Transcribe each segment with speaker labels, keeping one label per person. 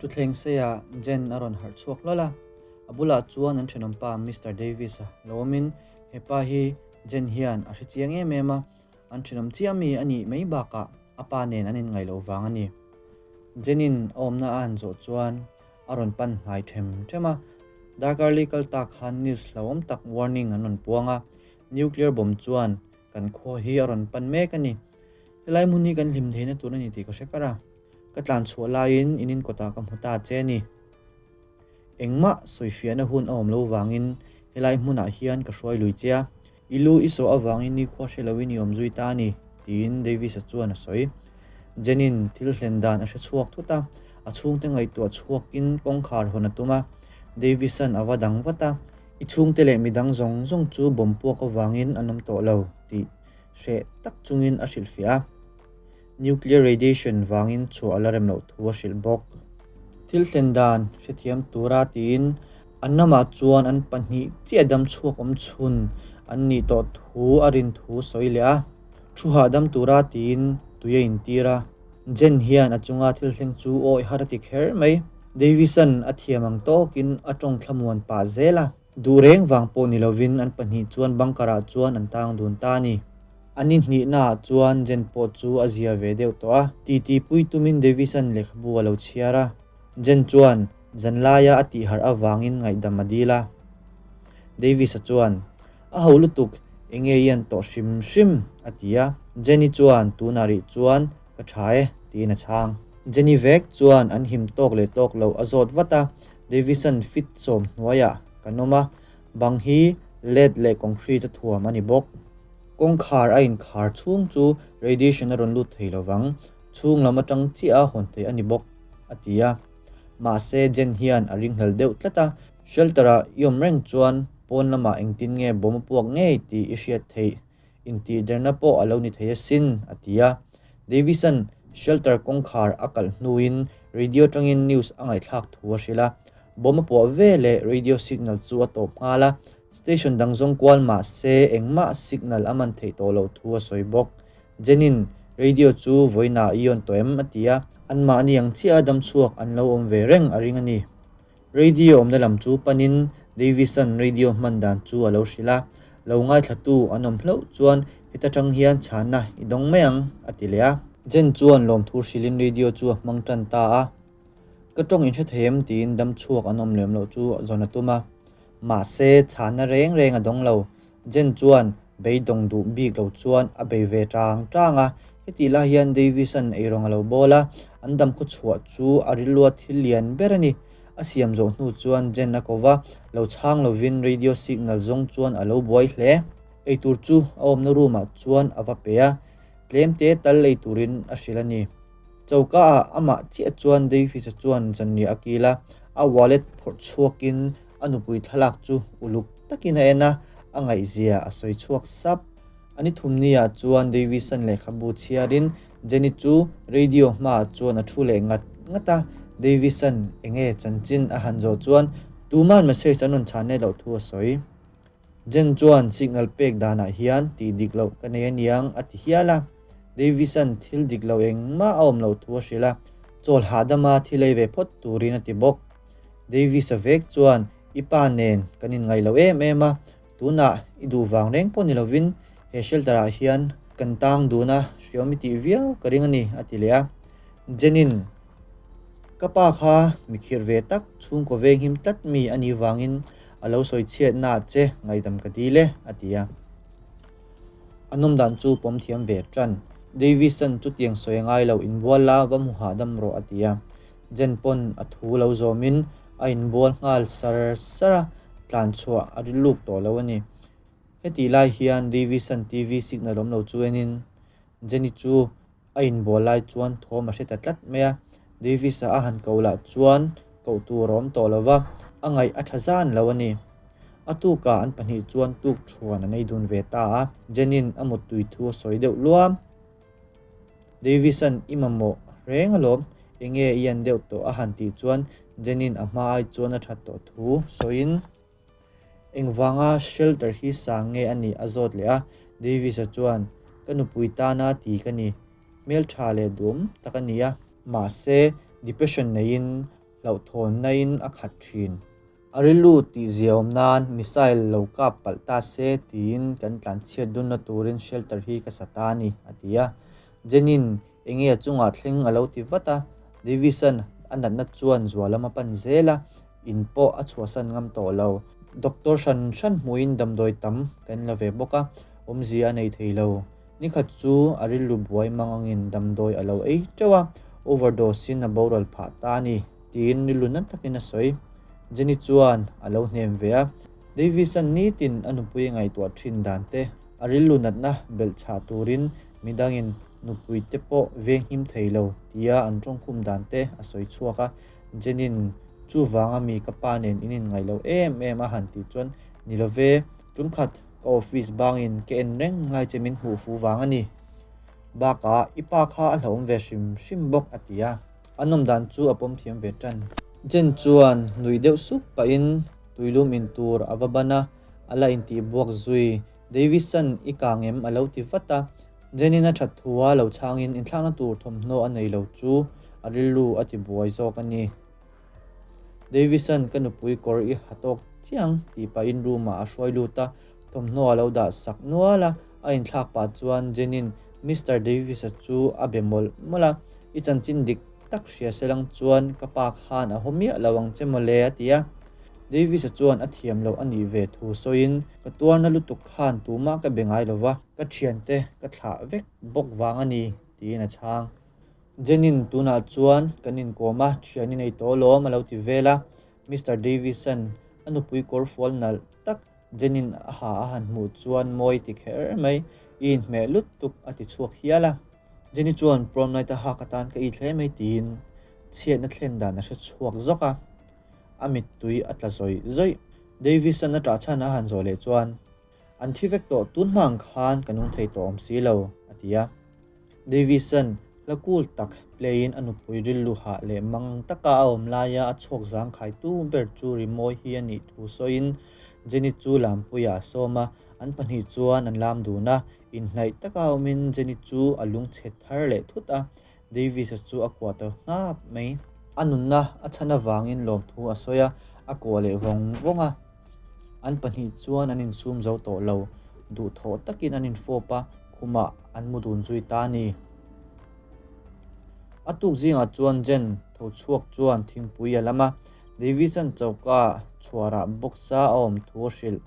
Speaker 1: Thutthleng seiah Jen a rawn harh chhuak hlawl a, a bulah chuan an thenawmpa Mister Davis-a lo awmin hepa hi Jen hian a hre chiang em em a, an thenawm chiah mi a nih mai bakah a pa nen an inngaih loh vang a ni. Jen-in a awmna a han zawh chuan a rawn pan hnai them them a, darkar li kal tak khan news hlauhawm tak warning an rawn puang a, nuclear bomb chuan kan khua hi a rawn pan mek a ni. Helai hmun hi kan hlim theihna tur a ni tih ka hre kar a, ka tlan chhuah laiin in inkawtah ka hmu ta che a ni. Engmah sawifiahna hun a awm lo vangin helai hmunah hian ka hruai lui che a, i lu i sawh avangin nikhua hre loin i awm zui ta a ni, tiin Davis-a chuan a sawi. Jen-in thil hlen dan a hre chhuak thut a, a chhungte ngaihtuah chhuakin kawngkhar hawn a tum a, Davis-a'n a va dang vat a, I chhungte leh midang zawng zawng chu bawm puak avangin an awm tawh lo, tih hreh tak chungin a hrilhfiah a. Nuclear radiation vangin chhuah a la rem loh thu a hrilh bawk. Thil thlen dan hrethiam tura tiin an ramah chuan an pahnih chiah dam chhuak awm chhun an nih tawh thu a rin thu sawi leh a. Thu hahdam tura tiin tui a intir a. Jen hian a chunga thil thleng chu awi har a ti kher mai. Davis-a'n a thiam ang tawkin a tawng thlamuan pah zel a. Duh reng vang pawh ni lovin an pahnih chuan bunker-ah chuan an tang dun ta a ni. A ni hnihnaah chuan Jen pawh chu a zia ve deuh tawh a, titi pui tumin Davis-a'n lehkhabu a lo chhiar a. Jen chuan zanlaia a tihharh avangin ngaihdam a dil a. Davis-a chuan, A ho lutuk, enge i an tawh hrim hrim? a ti a. Jenny chuan, Tunah rih chuan ka tha e, tiin a chhang. Jenny vek chuan an him tawk leh tawk loh a zawt vat a. Davison fit sawm hnuaiah kan awm a, bang hi lead leh concrete a thuam a ni bawk. Kawngkhar a inkhar chhung chu radiation a rawn lut thei lo vang, chhung lam atang chiah a hawn thei a ni bawk, a ti a. Mahse, Jen hian a ringhlel deuh tlat a, shelter-ah i awm reng chuan pawn lamah engtin nge bawm a puak ngei tih i hriat theih Intihderna pawh a lo ni thei asin, a ti a. Davis-a'n shelter kawngkhar a kalh hnuin radio atangin news a ngaihthlak thu a hrilh a. Bomb a puah ve leh radio signal chu a tawp nghal a, station dang zawng kual mah se engmah signal a man theih tawh loh thu a sawi bawk. Jenin radio chu vawiinah i awn tawh em? a ti a. Anmahni ang chiah a damchhuak an lo awm ve reng a ring a ni. Radio awmna lam chu panin Davis-a'n radio hman dan chu a lo hrilh a, Lo ngaithlatu an awm hlauh chuan heta tang hian chhanna i dawng mai ang, a ti leh a. Jen chuan lawmthu hrilhin radio chu a hmang tan ta a. Ka tawng inhre thei em tiin dam chhuak an awm lem loh chu zawn a tum a. Mahse, chhanna reng reng a dawng lo. Jen chuan beidawng duh bik lo chuan a bei ve tang tang a. Hetih lai hian Davis-a'n eirawng a lo bawl a, an dam khaw chhuah chu a rilua thil lian ber a ni. A siam zawh hnu chuan Jen a ko va, lo chhang lovin radio signal zawng chuan a lo buai hle. Eitur chu a awmna room-ah chuan a va pe a, tlem te tal ei turin a hrilh a ni. Choka ah amah chiah chuan Davis-a chuan zanriah a kil a, a wallet phawrh chhuakin a nupui thlalak chu uluk takin a en a, a ngaihzia a sawi chhuak sap. A ni thumniah chuan Davis-a'n lehkhabu chhiarin Jenny chu radio hmaah chuan a thu leh ngat ngat a, Davis-a'n enge chanchin a han zawh chuan tuma'n message an rawn chhan leh loh thu a sawi. Jen chuan signal pek danah hian tih dik loh ka nei aniang a ti hial a. Davis-a'n thil dik lo engmah a awm loh thu a hrilh a, chawl hahdama thil ei ve phawt turin a ti bawk. Davis-a vek chuan i pa nen kan inngaih lo em em a, tunah i duh vang reng pawh ni lovin he shelter-ah hian kan tang dun a, hriawm i tih viau ka ring a ni a ti leh a. Jen-in ka pa kha mi khirh ve tak chhungkaw venghim tlat mi a nih vangin A lo sawi chhiatna che ngaihdam ka dil e, a ti a. A nawm dan chu pawm thiam ve tan. Davis-a'n chutiang sawi a ngai lo, inbual la, va hmu hahdam rawh, a ti a. Jen pawn a thu lo zawmin a inbual nghal sar sar a, tlan chhuah a ri luk tawh lo a ni. Hetih lai hian Davis-a'n TV signal awm lo chu enin Jenny chu A inbual lai chuan thawm a hre ta tlat mai a, Davis-a a han koh lah chuan koh tur a awm tawh lo va, a ngaih a tha zan lo a ni. A tukah an pahnih chuan tuk thuan an ei dun ve ta a, Jenin a muttui thu a sawi deuh luam. Davis-a'n i mamawh reng alawm, enge i en deuh tawh a han tih chuan Jenin a hma ai chuan a that tawh thu sawiin, Engvanga shelter hi sang nge a nih a zawt leh a, Davis-a chuan, Ka nupui tana ti ka ni. Hmeltha leh duhawm tak a ni a. Mahse, depression neiin hlauhthawnna-in a khat thin. A rilru tih ziaawm nan missile lo kap palh ta se tiin kan tlanchhiat dunna turin shelter hi ka sa ta a ni, a ti a. Jenin enge a chungah thleng a lo ti vat a. Davis-a'n a natna chuan zual lam a pan zel a, in pawh a chhuahsan ngam tawh lo. Doctor hran hran hmuhin damdawi tam kan la ve bawk a, awmzia a nei thei lo. Nikhat chu a rilru buai mang angin damdawi a lo ei teuh a, overdose-in a boral phah ta a ni, tiin rilru na takin a sawi. Jenny chuan a lo hnem ve a, Davis-a'n nitin a nupui a ngaihtuah thin dan te, a rilru natna belh chhah turin midangin nupui te pawh venghim thei lo tia an tawngkhum dan te a sawi chhuak a. Jenny-in chuvanga mi ka pa nen in inngaih lo em em a han tih chuan, Ni lo ve, tumkhat Ka office bangin ka en reng lai che min hmuh fu vang a ni. Bakah i pa kha a hlauhawm ve hrim hrim bawk a ti a, a nawm dan chu a pawm thiam ve tan. Jen chuan nui deuh sup pahin tuilum in tur a va ban a, a la intih buak zui. Davis-a'n i kang em a lo ti vat a, Jen-in a that thu a lo chhangin inthlakna tur thawmhnaw a nei lo chu a rilru a ti buai zawk a ni. Davis-a'n ka nupui kawr i ha tawk chiang tih pahin room-ah a hruai lut a, thawmhnaw a lo dah sak nual a, a inthlak pah chuan Jen-in Mister Davis-a chu a be mawlh mawlh a, I chanchin dik tak hria se lang chuan ka pa khan a haw miah lo ang che mawle a ti a. Davis-a chuan a thiam loh a nih ve thu sawiin, Ka tuarna lutuk khan tumah ka be ngai lo va, ka thiante ka thlah vek bawk vang a ni tiin a chhang. Jenin tunah chuan kan inkawm a, thian i nei tawh alawm a lo ti vel a. Mister Davis-a'n a nupui kawr fual nalh tak Jenin a ha a han hmuh chuan mawi ti kher mai, i inhmeh lut tuk a ti chhuak hial a. Jenny chuan prom night a hak atan ka it hle mai tiin chhiatna thlen dan a hre chhuak zawk a, a mittui a tla zawih zawih. Davis-a'n a ṭah chhan a han zawh leh chuan, An thi vek tawh tun hma ang khan ka nung thei tawh awm si lo, a ti a. Davis-a'n hla cool tak play-in a nupui rilru hah leh mang taka a awm laia a chhuak zangkhaitu ber chu rimawi hi a nih thu sawiin Jenny chu lampuiah a sawm a, an pahnih chuan an lam dun a, inhnaih taka awmin Jenny chu a lungchhe thar leh thut a, Davis-a chu a kuah ta hnap mai. A nunna a chhan avangin lawmthu a sawi a, a kuah leh vawng vawng a. An pahnih chuan an insum zo tawh lo, duhthawh takin an infawp a, khumah an mu dun zui ta a ni. A tuk zingah chuan Jen tho chhuak chuan thingpui a lam a, Davis-a'n choka chhuarah box-a a awm thu a hrilh.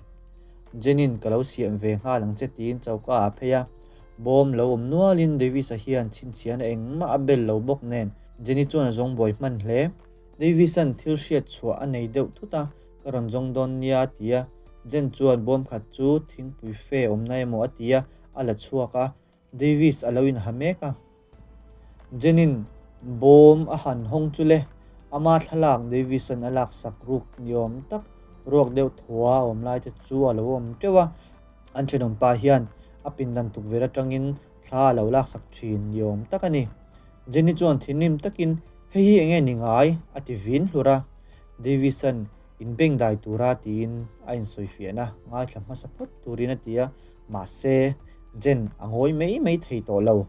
Speaker 1: Jen-in ka lo siam ve nghal ang che tiin choka a phei a, bawm lo awm nualin Davis-a hian chhinchhiahna engmah a bel lo bawk nen Jenny chuan a zawng buai hman hle. Davis-a'n thil hriat chhuah a nei deuh thut a, Ka rawn zawng dawn nia a ti a, Jen chuan bawm khat chu thingpui fe awmna emaw a ti a, a la chhuak a, Davis a lo inha mek a. Jenin bawm a han hawng chu le, ama thlalak Davis-a'n a laksak ruk ni awm tak ruak deuh thaw a awm lai te chu a lo awm teuh a, an thenawm pa hian a pindan tukverh atangin thla a lo laksak thin ni awm tak a ni. Jenny chuan thinrim takin, Hei hi enge ni ngai? a ti vin hlur a. Davis-a'n inbengdai tura tiin a insawifiahna ngaithla hmasa phawt turin a ti a, mahse, Jen a ngawi mai mai thei tawh lo.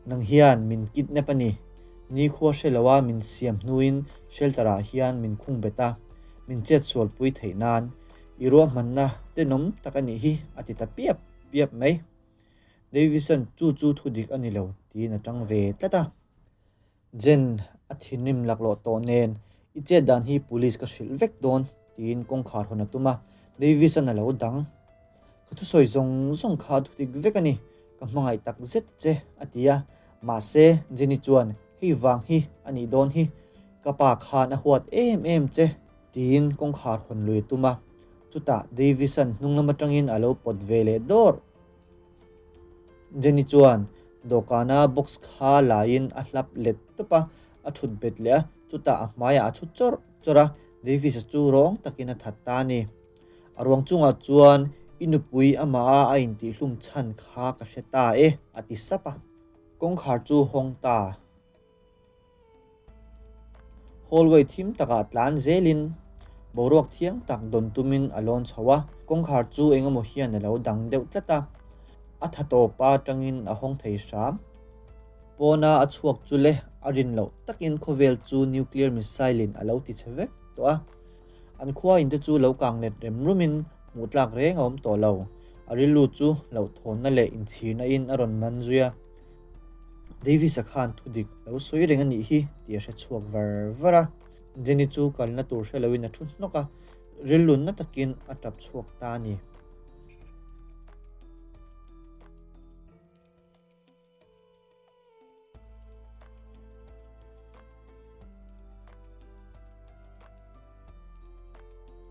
Speaker 1: Nang hian min kidnap a ni. Nikhua hre loa min siam hnuin shelter-ah hian min khung bet a, min chetsualpui theih nan i ruahmanna tenawm tak a nih hi, a ti ta piap piap mai. Davis-a'n chu chu thu dik a ni lo tiin a tang ve tlat a. Jen a thinrim laklawh tawh nen i chet dan hi police ka hrilh vek dawn tiin kawngkhar hawn a tum a, Davis-a'n a lo dang. Ka thusawi zawng zawng kha thu dik vek a ni, ka hmangaih tak zet che a ti a, mahse Jenny chuan hei vang hi a nih dawn hi, ka pa khan a huat em em che tiin kawngkhar hawn lui a tum a, chutah Davis-a'n hnung lam atangin a lo pawt ve leh dawr. Jenny chuan dawhkana box kha laiin a hlap let tawp a, a thut bet leh a, chutah a hmaiah a chhu chawrh chawrh a, Davis-a chu rawng takin a that ta a ni. A ruang chungah chuan i nupui amaha a intihhlum chhan kha ka hre ta e, a ti sap a. Kawngkhar chu hawng ta. Hallway thim takah tlan zelin boruak thiang tak dawn tumin a lawn chho a, kawngkhar chu eng emaw hian a lo dang deuh tlat a, a tha tawpa tangin a hawng thei hram. Pawna a chhuak chu le a rin loh takin khawvel chu nuclear missile in a lo ti chhe vek tawh a. An khua in te chu lo kang let rem rumin hmuh tlak reng a awm tawh lo. A rilru chu hlauhthawnna leh inchhirna in a rawn man zui a. Davis-a khan thudik lo sawi reng a nih hi tih a hre chhuak var var a. Jenny chu kalna tur hre loin a thu hnawk a, rilrunna takin a tap chhuak ta a ni.